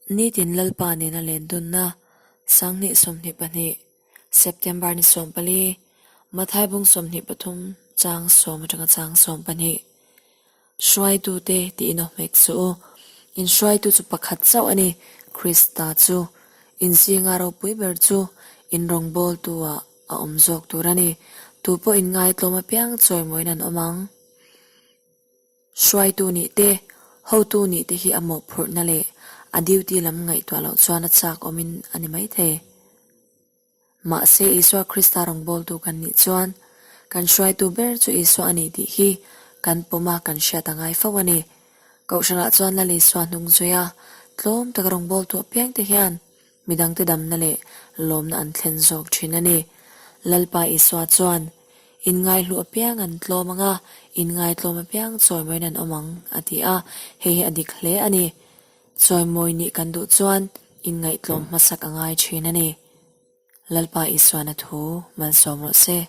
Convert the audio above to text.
Nitin Lalpa nena lendunna 2022 September ni 14 Matthai bung 23 chang 10 atanga chang 12 Hruaitute tiin aw hmek suh u. In hruaitu chu pakhat chauh a ni, Krista chu. In zinga ropui ber chu in rawngbawltu ah a awm zawk tur a ni. Tupawh in ngaitlawm apiang chawimawiin an awm ang. Hruaitu nih te, hotu nih te hi a mawhphurhna leh a duty lam ngaihtuah loh chuan a chak awmin a ni maithei. Mahse Isua Krista rawngbawltu kan nih chuan kan hruaitu ber chu Isua a ni tih hi kan pawm a kan hriat a ngai fo a ni. Kohhranah chuan Lal Isua hnung zui a, tlawm taka rawngbawltu apiangte hian midangte damna leh lawmna an thlen zawk thin a ni. Lalpa Isua chuan, Inngaihluh apiang an tlawm ang a, inngaitlawm apiang chawimawiin an awm ang, a ti a, hei hi a dik hle a ni. Chawimawi nih kan duh chuan inngaihtlawm hmasak a ngai thin a ni. Lalpa Isuana thu malsawm rawh se.